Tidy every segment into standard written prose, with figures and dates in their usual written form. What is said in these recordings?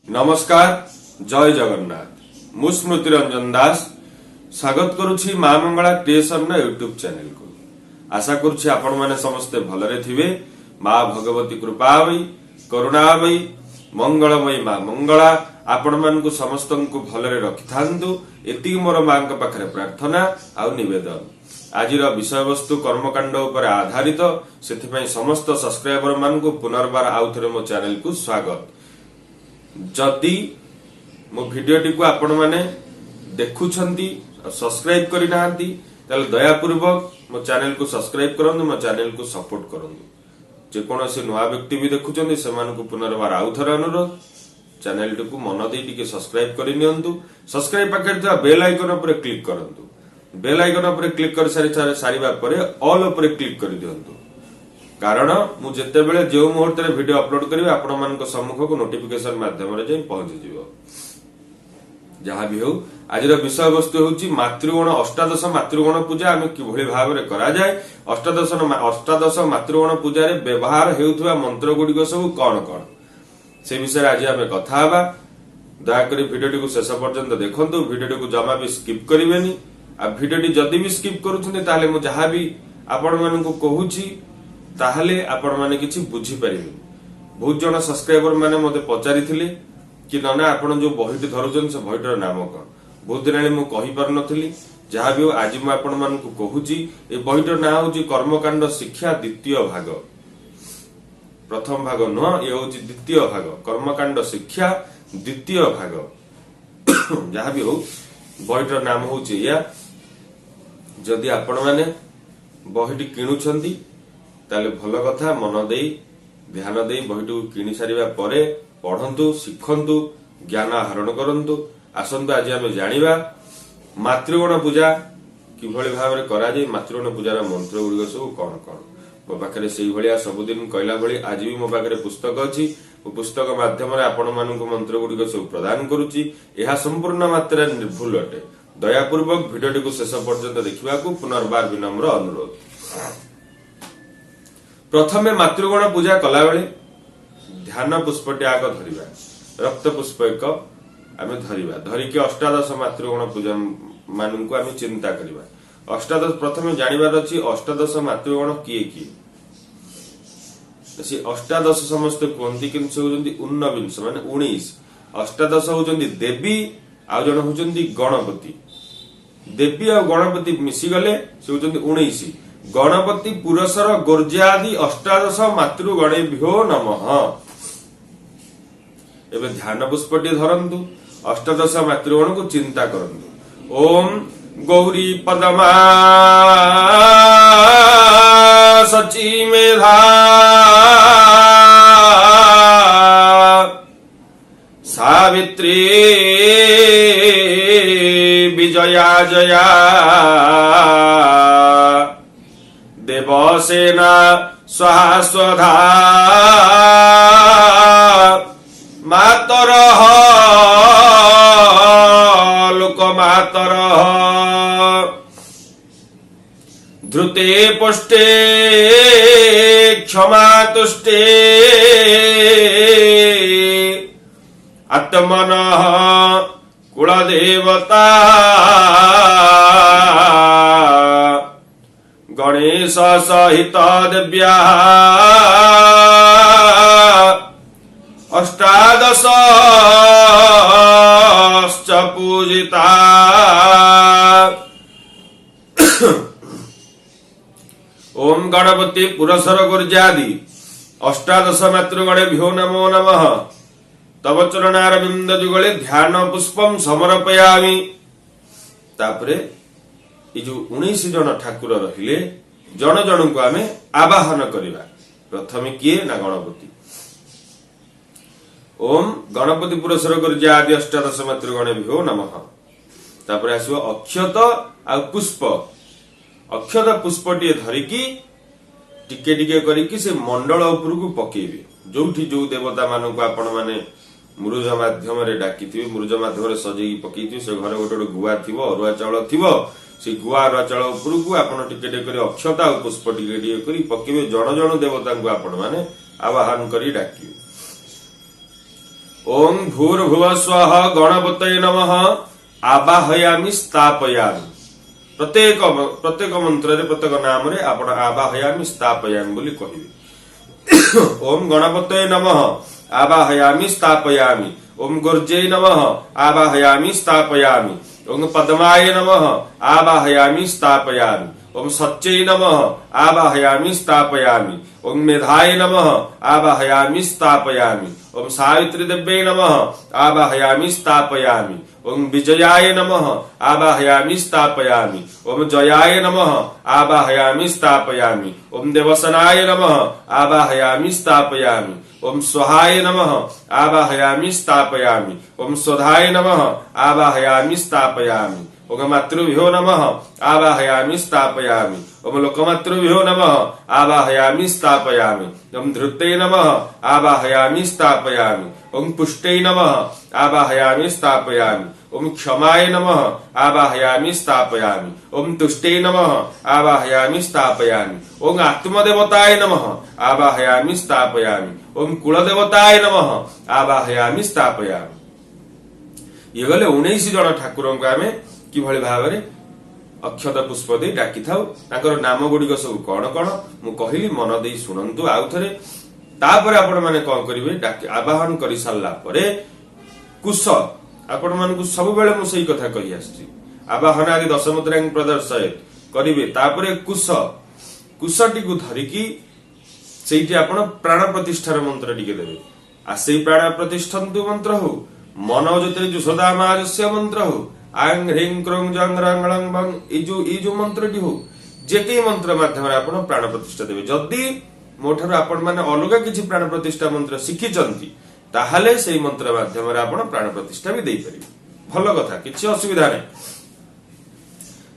ନମସ୍କାର, ଜୟ ଜଗନ୍ନାଥ। ମୁଁ ସ୍ମୃତି ରଞ୍ଜନ ଦାସ ସ୍ୱାଗତ କରୁଛି ମା ମଙ୍ଗଳା କ୍ରିଏସନର ୟୁଟ୍ୟୁବ ଚ୍ୟାନେଲକୁ। ଆଶା କରୁଛି ଆପଣମାନେ ସମସ୍ତେ ଭଲରେ ଥିବେ। ମା ଭଗବତୀ କୃପାମୟୀ, କରୁଣାମୟୀ, ମଙ୍ଗଳମୟୀ ମା ମଙ୍ଗଳା ଆପଣମାନଙ୍କୁ ସମସ୍ତଙ୍କୁ ଭଲରେ ରଖିଥାନ୍ତୁ, ଏତିକି ମୋର ମାଙ୍କ ପାଖରେ ପ୍ରାର୍ଥନା ଆଉ ନିବେଦନ। ଆଜିର ବିଷୟବସ୍ତୁ କର୍ମକାଣ୍ଡ ଉପରେ ଆଧାରିତ। ସେଥିପାଇଁ ସମସ୍ତ ସବସ୍କ୍ରାଇବର ମାନଙ୍କୁ ପୁନର୍ବାର ଆଉଥରେ ମୋ ଚ୍ୟାନେଲକୁ ସ୍ୱାଗତ। ଯଦି ମୋ ଭିଡିଓଟିକୁ ଆପଣମାନେ ଦେଖୁଛନ୍ତି, ସବସ୍କ୍ରାଇବ କରିନାହାନ୍ତି, ତାହେଲେ ଦୟାପୂର୍ବକ ମୋ ଚ୍ୟାନେଲକୁ ସବସ୍କ୍ରାଇବ କରନ୍ତୁ, ମୋ ଚ୍ୟାନେଲକୁ ସପୋର୍ଟ କରନ୍ତୁ। ଯେକୌଣସି ନୂଆ ବ୍ୟକ୍ତି ବି ଦେଖୁଛନ୍ତି, ସେମାନଙ୍କୁ ପୁନର୍ବାର ଆଉଥରେ ଅନୁରୋଧ, ଚ୍ୟାନେଲଟିକୁ ମନ ଦେଇ ଟିକେ ସବସ୍କ୍ରାଇବ କରି ନିଅନ୍ତୁ। ସବସ୍କ୍ରାଇବ ପାଖରେ ଥିବା ବେଲ୍ ଆଇକନ ଉପରେ କ୍ଲିକ୍ କରନ୍ତୁ। ବେଲ୍ ଆଇକନ ଉପରେ କ୍ଲିକ୍ କରି ସାରିବା ପରେ ଅଲ୍ ଉପରେ କ୍ଲିକ୍ କରିଦିଅନ୍ତୁ, କାରଣ ମୁଁ ଯେତେବେଳେ ଯେଉଁ ମୁହୂର୍ତ୍ତରେ ଭିଡିଓ ଅପଲୋଡ କରିବି, ଆପଣମାନଙ୍କ ସମ୍ମୁଖକୁ ନୋଟିଫିକେସନ ମାଧ୍ୟମରେ ଯାଇ ପହଞ୍ଚିଯିବ। ଯାହା ବି ହେଉ, ଆଜିର ବିଷୟବସ୍ତୁ ହେଉଛି ମାତୃଗଣ, ଅଷ୍ଟାଦଶ ମାତୃଗଣ ପୂଜା ଆମେ କିଭଳି ଭାବରେ କରାଯାଏ, ଅଷ୍ଟାଦଶ ମାତୃଗଣ ପୂଜାରେ ବ୍ୟବହାର ହେଉଥିବା ମନ୍ତ୍ର ଗୁଡିକ ସବୁ କଣ କଣ, ସେ ବିଷୟରେ ଆଜି ଆମେ କଥା ହେବା। ଦୟାକରି ଭିଡିଓଟିକୁ ଶେଷ ପର୍ଯ୍ୟନ୍ତ ଦେଖନ୍ତୁ। ଭିଡିଓଟିକୁ ଜମା ବି ସ୍କିପ୍ କରିବେନି। ଆଉ ଭିଡିଓଟି ଯଦି ବି ସ୍କିପ୍ କରୁଛନ୍ତି, ତାହେଲେ ମୁଁ ଯାହା ବି ଆପଣମାନଙ୍କୁ କହୁଛି, ତାହେଲେ ଆପଣମାନେ କିଛି ବୁଝିପାରିବେନି। ବହୁତ ଜଣ ସବସ୍କ୍ରାଇବର ମାନେ ମତେ ପଚାରିଥିଲେ କି, ନନା, ଆପଣ ଯୋଉ ବହିଟି ଧରୁଛନ୍ତି, ସେ ବହିଟିର ନାମ କଣ? ବହୁତ ଦିନ ହେଲାଣି ମୁଁ କହିପାରୁନଥିଲି। ଯାହା ବି ହଉ, ଆଜି ମୁଁ ଆପଣମାନଙ୍କୁ କହୁଛି। ଏ ବହିଟିର ନାଁ ହଉଛି କର୍ମକାଣ୍ଡ ଶିକ୍ଷା ଦ୍ୱିତୀୟ ଭାଗ। ପ୍ରଥମ ଭାଗ ନୁହଁ, ଇଏ ହଉଛି ଦ୍ୱିତୀୟ ଭାଗ, କର୍ମକାଣ୍ଡ ଶିକ୍ଷା ଦ୍ୱିତୀୟ ଭାଗ। ଯାହା ବି ହଉ, ବହିଟିର ନାମ ହଉଛି ଏଇଆ। ଯଦି ଆପଣମାନେ ବହିଟି କିଣୁଛନ୍ତି, ତାହେଲେ ଭଲ କଥା। ମନ ଦେଇ, ଧ୍ୟାନ ଦେଇ ବହିଟିକୁ କିଣି ସାରିବା ପରେ ପଢନ୍ତୁ, ଶିଖନ୍ତୁ, ଜ୍ଞାନ ଆହରଣ କରନ୍ତୁ। ଆସନ୍ତୁ, ଆଜି ଆମେ ଜାଣିବା ମାତୃଗଣ ପୂଜା କିଭଳି ଭାବରେ କରାଯାଏ, ମାତୃଗଣ ପୂଜାର ମନ୍ତ୍ର ଗୁଡିକ ସବୁ କଣ କଣ। ମୋ ପାଖରେ ସେଇଭଳିଆ ସବୁଦିନ କହିଲା ଭଳି ଆଜି ବି ମୋ ପାଖରେ ପୁସ୍ତକ ଅଛି। ମୁଁ ପୁସ୍ତକ ମାଧ୍ୟମରେ ଆପଣମାନଙ୍କୁ ମନ୍ତ୍ର ଗୁଡିକ ସବୁ ପ୍ରଦାନ କରୁଛି। ଏହା ସମ୍ପୂର୍ଣ୍ଣ ମାତ୍ରାରେ ନିର୍ଭୁଲ ଅଟେ। ଦୟାପୂର୍ବକ ଭିଡିଓଟିକୁ ଶେଷ ପର୍ଯ୍ୟନ୍ତ ଦେଖିବାକୁ ପୁନର୍ବାର ବିନମ୍ର ଅନୁରୋଧ। ପ୍ରଥମେ ମାତୃଗଣ ପୂଜା କଲାବେଳେ ଧ୍ୟାନ ପୁଷ୍ପଟି ଆଗ ଧରିବା। ରକ୍ତ ପୁଷ୍ପ ଏକ ଆମେ ଧରିବା। ଧରିକି ଅଷ୍ଟାଦଶ ମାତୃଗଣ ପୂଜା ମାନଙ୍କୁ ଆମେ ଚିନ୍ତା କରିବା। ଅଷ୍ଟାଦଶ, ପ୍ରଥମେ ଜାଣିବାର ଅଛି, ଅଷ୍ଟାଦଶ ମାତୃଗଣ କିଏ କିଏ? ସେ ଅଷ୍ଟାଦଶ ସମସ୍ତେ କୁହନ୍ତି, କିନ୍ତୁ ସେ ହଉଛନ୍ତି ଊନବିଂଶ, ମାନେ 19। ଅଷ୍ଟାଦଶ ହଉଛନ୍ତି ଦେବୀ, ଆଉ ଜଣେ ହଉଛନ୍ତି ଗଣପତି। ଦେବୀ ଆଉ ଗଣପତି ମିଶିଗଲେ ସେ ହଉଛନ୍ତି 19। ଗଣପତି ପୁରସର ଗୋର୍ଜାଦି ଅଷ୍ଟାଦଶ ମାତୃଗଣେଭ୍ୟୋ ନମଃ। ଏବେ ଧ୍ୟାନ ପୁଷ୍ପଟି ଧରନ୍ତୁ, ଅଷ୍ଟାଦଶ ମାତୃଗଣକୁ ଚିନ୍ତା କରନ୍ତୁ। ଓମ୍ ଗୌରୀ, ପଦ୍ମା, ସଚୀ, ମେଧା, ସାବିତ୍ରୀ, ବିଜୟା, ଜୟା, ଦେବସେନା, ସ୍ୱାହା, ସ୍ୱଧା, ମାତରଃ, ଲୋକ ମାତରଃ, ଧୃତେ ପୁଷ୍ଟେ କ୍ଷମା ତୁଷ୍ଟେ, ଆତ୍ମନଃ କୁଳଦେବତା, ଗଣେଶ ସହିତ ଦେବ୍ୟା ଅଷ୍ଟାଦଶ ପୂଜିତା। ଓମ୍ ଗଣପତି ପୁରସର ଗୁର୍ଜାଦି ଅଷ୍ଟାଦଶ ମାତୃଗଣେଭ୍ୟୋ ନମୋ ନମଃ। ତବ ଚରଣାରବିନ୍ଦ ଯୁଗଳେ ଧ୍ୟାନ ପୁଷ୍ପಂ ସମର୍ପୟାମି। ତାପରେ ଏଇ ଯୋଉ 19 ଜଣ ଠାକୁର ରହିଲେ, ଜଣ ଜଣଙ୍କୁ ଆମେ ଆବାହନ କରିବା। ପ୍ରଥମେ କିଏ ନା ଗଣପତି। ଓମ୍ ଗଣପତି ପୁରସର ଗୁର୍ଜାଦି ଅଷ୍ଟାଦଶ ମାତୃଗଣେଭ୍ୟୋ ନମଃ। ତାପରେ ଆସିବ ଅକ୍ଷତ ଆଉ ପୁଷ୍ପ। ଅକ୍ଷତ ପୁଷ୍ପଟିଏ ଧରିକି ଟିକେ ଟିକେ କରିକି ସେ ମଣ୍ଡଳ ଉପରକୁ ପକେଇବେ। ଯୋଉଠି ଯୋଉ ଦେବତା ମାନଙ୍କୁ ଆପଣ ମାନେ ମୁରୁଜ ମାଧ୍ୟମରେ ଡାକିଥିବେ, ମୁରୁଜ ମାଧ୍ୟମରେ ସଜେଇକି ପକେଇଥିବେ, ସେ ଘରେ ଗୋଟେ ଗୋଟେ ଗୁଆ ଥିବ, ଅରୁଆ ଚାଉଳ ଥିବ। ସେଇ ଗୁଆ ଅରୁଆ ଚାଉଳ ଉପରକୁ ଆପଣ ଟିକେ ଟିକେ କରି ଅକ୍ଷତ ଆଉ ପୁଷ୍ପ ଟିକେ ଟିକେ କରି ପକେଇବେ। ଜଣ ଜଣ ଦେବତାଙ୍କୁ ଆପଣ ମାନେ ଆବାହନ କରି ଡାକିବେ। ଓಂ ଭୂର୍ଭୁବ ସ୍ୱଃ ଗଣପତୟେ ନମଃ ଆବାହୟାମି ସ୍ଥାପୟାମି। ପ୍ରତ୍ୟେକ ପ୍ରତ୍ୟେକ ମନ୍ତ୍ରରେ, ପ୍ରତ୍ୟେକ ନାମରେ ଆପଣ ଆବାହୟାମି ସ୍ଥାପୟାମି ବୋଲି କହିବେ। ଓಂ ଗଣପତୟେ ନମଃ ଆବାହୟାମି ସ୍ଥାପୟାମି। ଓಂ ଗୁର୍ଜେ ନମଃ ଆବାହୟାମି ସ୍ଥାପୟାମି। ଓಂ ପଦ୍ମାୟ ନମଃ ଆବାହୟାମି ସ୍ଥାପୟାମି। ଓಂ ସଚ୍ଚେ ନମଃ ଆବାହୟାମି ସ୍ଥାପୟାମି। ଓಂ ମେଧାୟ ନମଃ ଆବାହୟାମି ସ୍ଥାପୟାମି। ଓಂ ସାବିତ୍ରୀ ଦେବ୍ୟై ନମଃ ଆବାହୟାମି ସ୍ଥାପୟାମି। ଓಂ ବିଜୟାୟ ନମଃ ଆବାହୟାମି ସ୍ଥାପୟାମି। ଓಂ ଜୟାୟ ନମଃ ଆବାହୟାମି ସ୍ଥାପୟାମି। ଓಂ ଦେବସନାୟ ନମଃ ଆବାହୟାମି ସ୍ଥାପୟାମି। ଓಂ ସ୍ୱହାୟ ନମଃ ଆବାହୟାମି ସ୍ଥାପୟାମି। ଓಂ ସ୍ୱଧାୟ ନମଃ ଆବାହୟାମି ସ୍ଥାପୟାମି। ଓಂ ମାତୃଭ୍ୟୋ ନମଃ ଆବାହୟାମି ସ୍ଥାପୟାମି। ଓಂ ଲୋକମାତୃଭ୍ୟୋ ନମଃ ଆବାହୟାମି ସ୍ଥାପୟାମି। ଓಂ ଧୃତେ ନମଃ ଆବାହୟାମି ସ୍ଥାପୟାମି। ଓಂ ପୁଷ୍ଟେ ନମଃ ଆବାହୟାମି ସ୍ଥାପୟାମି। ଓಂ କ୍ଷମାୟ ନମଃ ଆବାହୟାମି ସ୍ଥାପୟାମି। ଓಂ ତୁଷ୍ଟେ ନମଃ ଆବାହୟାମି ସ୍ଥାପୟାମି। ଓಂ ଆତ୍ମଦେବତାୟ ନମଃ ଆବାହୟାମି ସ୍ଥାପୟାମି। ଓಂ କୁଳଦେବତାୟ ନମଃ ଆବାହୟାମି ସ୍ଥାପୟାମି। ଇଏ ଗଲେ 19 ଜଣ ଠାକୁରଙ୍କୁ ଆମେ କିଭଳି ଭାବରେ ଅକ୍ଷତ ପୁଷ୍ପ ଦେଇ ଡାକିଥାଉ, ତାଙ୍କର ନାମ ଗୁଡିକ ସବୁ କଣ କଣ ମୁଁ କହିଲି, ମନ ଦେଇ ଶୁଣନ୍ତୁ ଆଉ ଥରେ। ତାପରେ ଆପଣ ମାନେ କଣ କରିବେ? ଡାକି ଆବାହନ କରି ସାରିଲା ପରେ କୁଶ, ଆପଣ ମାନଙ୍କୁ ସବୁବେଳେ ମୁଁ ସେଇ କଥା କହି ଆସିଛି, ଆବାହନ ଆଦି ଦଶମୁଦ୍ରାଂ ପ୍ରଦର୍ଶୟ କରିବେ। ତାପରେ କୁଶ, କୁଶଟିକୁ ଧରିକି ସେଇଠି ଆପଣ ପ୍ରାଣ ପ୍ରତିଷ୍ଠାର ମନ୍ତ୍ର ଟିକେ ଦେବେ। ଆଉ ସେଇ ପ୍ରାଣ ପ୍ରତିଷ୍ଠନ୍ତୁ ମନ୍ତ୍ର ହଉ, ମନୋଜ୍ୟୋତିର୍ ଜୁଷଦାମାଜସ୍ୟ ମନ୍ତ୍ର ହଉ, ଆଂ ହ୍ରିଂ କ୍ରୋଂ ଜଂ ରଂ ଳଂ ବଂ ଏଇ ଯୋଉ ମନ୍ତ୍ରଟି ହଉ, ଯେ କେହି ମନ୍ତ୍ର ମାଧ୍ୟମରେ ଆପଣ ପ୍ରାଣ ପ୍ରତିଷ୍ଠା ଦେବେ। ଯଦି ମୋ ଠାରୁ ଆପଣ ମାନେ ଅଲଗା କିଛି ପ୍ରାଣ ପ୍ରତିଷ୍ଠା ମନ୍ତ୍ର ଶିଖିଛନ୍ତି, ତାହେଲେ ସେଇ ମନ୍ତ୍ର ମାଧ୍ୟମରେ ଆପଣ ପ୍ରାଣ ପ୍ରତିଷ୍ଠା ବି ଦେଇପାରିବେ। ଭଲ କଥା, କିଛି ଅସୁବିଧା ନାହିଁ।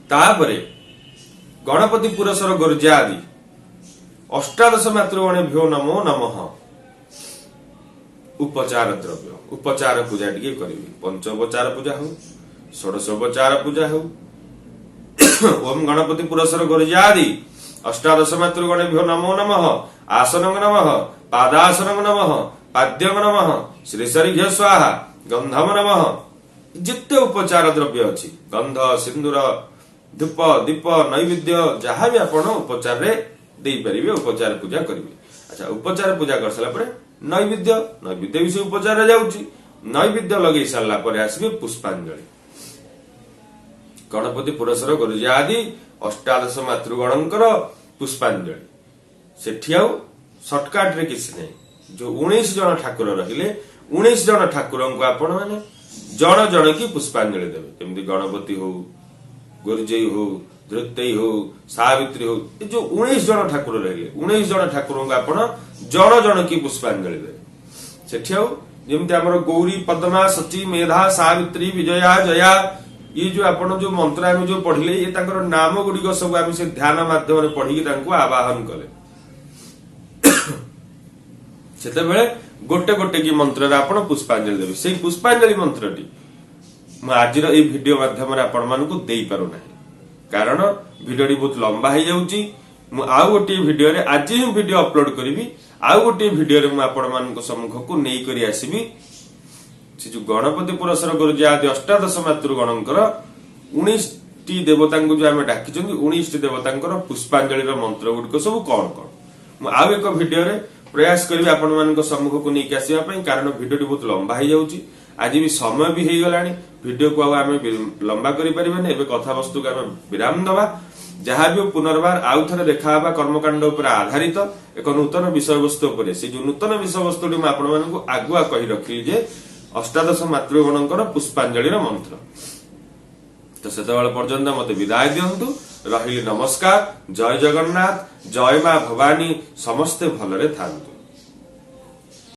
ତାପରେ ଗଣପତି ପୁରସର ଗୁର୍ଜାଦି ଅଷ୍ଟାଦଶ ମାତୃଗଣେଭ୍ୟୋ ନମୋ ନମଃ ଉପଚାର ଦ୍ରବ୍ୟ, ଉପଚାର ପୂଜା ଟିକେ କରିବେ। ପଞ୍ଚୋପଚାର ପୂଜା ହଉ, ଷୋଡ଼ଶୋପଚାର ପୂଜା ହଉ। ଓମ୍ ଗଣପତି ପୁରସର ଗୁର୍ଜାଦି ଅଷ୍ଟାଦଶ ମାତୃଗଣେଭ୍ୟୋ ନମୋ ନମଃ ଆସନଂ ନମଃ, ପାଦାସନଂ ନମଃ, ପାଦ୍ୟଂ ନମଃ, ଶ୍ରୀସରିଘ୍ୟ ସ୍ୱାହା, ଗନ୍ଧମ ନମଃ। ଯେତେ ଉପଚାର ଦ୍ରବ୍ୟ ଅଛି, ଗନ୍ଧ, ସିନ୍ଦୁର, ଧୂପ, ଦୀପ, ନୈବେଦ୍ୟ, ଯାହା ବି ଆପଣ ଉପଚାରରେ ଦେଇପାରିବେ, ଉପଚାର ପୂଜା କରିବେ। ଆଚ୍ଛା, ଉପଚାର ପୂଜା କରିସାରିଲା ପରେ ନୈବେଦ୍ୟ, ନୈବେଦ୍ୟ ବି ସେ ଉପଚାରରେ ଯାଉଛି। ନୈବେଦ୍ୟ ଲଗେଇ ସାରିଲା ପରେ ଆସିବେ ପୁଷ୍ପାଞ୍ଜଳି। ଗଣପତି ପୁରସର ଗୁରୁଜାଦି ଅଷ୍ଟାଦଶ ମାତୃଗଣଙ୍କର ପୁଷ୍ପାଞ୍ଜଳି। ସେଠି ଆଉ ସର୍ଟକାଟ ରେ କିଛି ନାହିଁ। ଯୋଉ 19 ଜଣ ଠାକୁର ରହିଲେ, 19 ଜଣ ଠାକୁରଙ୍କୁ ଆପଣ ମାନେ ଜଣ ଜଣ କି ପୁଷ୍ପାଞ୍ଜଳି ଦେବେ। ଯେମିତି ଗଣପତି ହଉ, ଗୁରୁଜେଇ ହଉ, ଧୃତେଇ ହଉ, ସାବିତ୍ରୀ ହଉ, ଏ ଯୋଉ 19 ଜଣ ଠାକୁର ରହିଲେ, 19 ଜଣ ଠାକୁରଙ୍କୁ ଆପଣ ଜଣ ଜଣ କି ପୁଷ୍ପାଞ୍ଜଳି ଦେବେ। ସେଠି ଆଉ ଯେମିତି ଆମର ଗୌରୀ, ପଦ୍ମା, ସଚୀ, ମେଧା, ସାବିତ୍ରୀ, ବିଜୟା, ଜୟା, ଇଏ ଯୋଉ ଆପଣ ଯୋଉ ମନ୍ତ୍ର ଆମେ ଯୋଉ ପଢିଲେ, ଇଏ ତାଙ୍କର ନାମ ଗୁଡିକ ସବୁ ଆମେ ସେ ଧ୍ୟାନ ମାଧ୍ୟମରେ ପଢିକି ତାଙ୍କୁ ଆବାହନ କଲେ। ସେତେବେଳେ ଗୋଟେ ଗୋଟେ କି ମନ୍ତ୍ରରେ ଆପଣ ପୁଷ୍ପାଞ୍ଜଳି ଦେବେ। ସେଇ ପୁଷ୍ପାଞ୍ଜଳି ମନ୍ତ୍ରଟି ମୁଁ ଆଜିର ଏଇ ଭିଡିଓ ମାଧ୍ୟମରେ ଆପଣମାନଙ୍କୁ ଦେଇପାରୁନାହିଁ, କାରଣ ଭିଡିଓଟି ବହୁତ ଲମ୍ବା ହେଇଯାଉଛି। ମୁଁ ଆଉ ଗୋଟିଏ ଭିଡିଓରେ, ଆଜି ହିଁ ଭିଡିଓ ଅପଲୋଡ କରିବି, ଆଉ ଗୋଟିଏ ଭିଡିଓରେ ମୁଁ ଆପଣମାନଙ୍କ ସମ୍ମୁଖକୁ ନେଇକରି ଆସିବି ସେ ଯୋଉ ଗଣପତି ପୁରସର ଗୁରୁଜୀ ଆଦି ଅଷ୍ଟାଦଶ ମାତୃଗଣଙ୍କର 19ଟି ଦେବତାଙ୍କୁ ଯୋଉ ଆମେ ଡାକିଛନ୍ତି, 19ଟି ଦେବତାଙ୍କର ପୁଷ୍ପାଞ୍ଜଳିର ମନ୍ତ୍ର ଗୁଡିକ ସବୁ କଣ କଣ, ମୁଁ ଆଉ ଏକ ଭିଡିଓରେ ପ୍ରୟାସ କରିବି ଆପଣମାନଙ୍କ ସମ୍ମୁଖକୁ ନେଇକି ଆସିବା ପାଇଁ। କାରଣ ଭିଡିଓଟି ବହୁତ ଲମ୍ବା ହେଇଯାଉଛି। ଆଜି ବି ସମୟ ବି ହେଇଗଲାଣି। ଭିଡିଓକୁ ଆଉ ଆମେ ଲମ୍ବା କରିପାରିବାନି। ଏବେ କଥାବସ୍ତୁକୁ ଆମେ ବିରାମ ଦବା। ଯାହା ବି ହଉ, ପୁନର୍ବାର ଆଉ ଥରେ ଦେଖା ହବା କର୍ମକାଣ୍ଡ ଉପରେ ଆଧାରିତ ଏକ ନୂତନ ବିଷୟବସ୍ତୁ ଉପରେ। ସେ ଯୋଉ ନୂତନ ବିଷୟବସ୍ତୁଟି ମୁଁ ଆପଣମାନଙ୍କୁ ଆଗୁଆ କହି ରଖିଲି ଯେ ଅଷ୍ଟାଦଶ ମାତୃଗଣଙ୍କର ପୁଷ୍ପାଞ୍ଜଳିର ମନ୍ତ୍ର। ତ ସେତେବେଳେ ପର୍ଯ୍ୟନ୍ତ ମତେ ବିଦାୟ ଦିଅନ୍ତୁ। ରହିଲି, ନମସ୍କାର। ଜୟ ଜଗନ୍ନାଥ, ଜୟ ମା ଭବାନୀ। ସମସ୍ତେ ଭଲରେ ଥାନ୍ତୁ।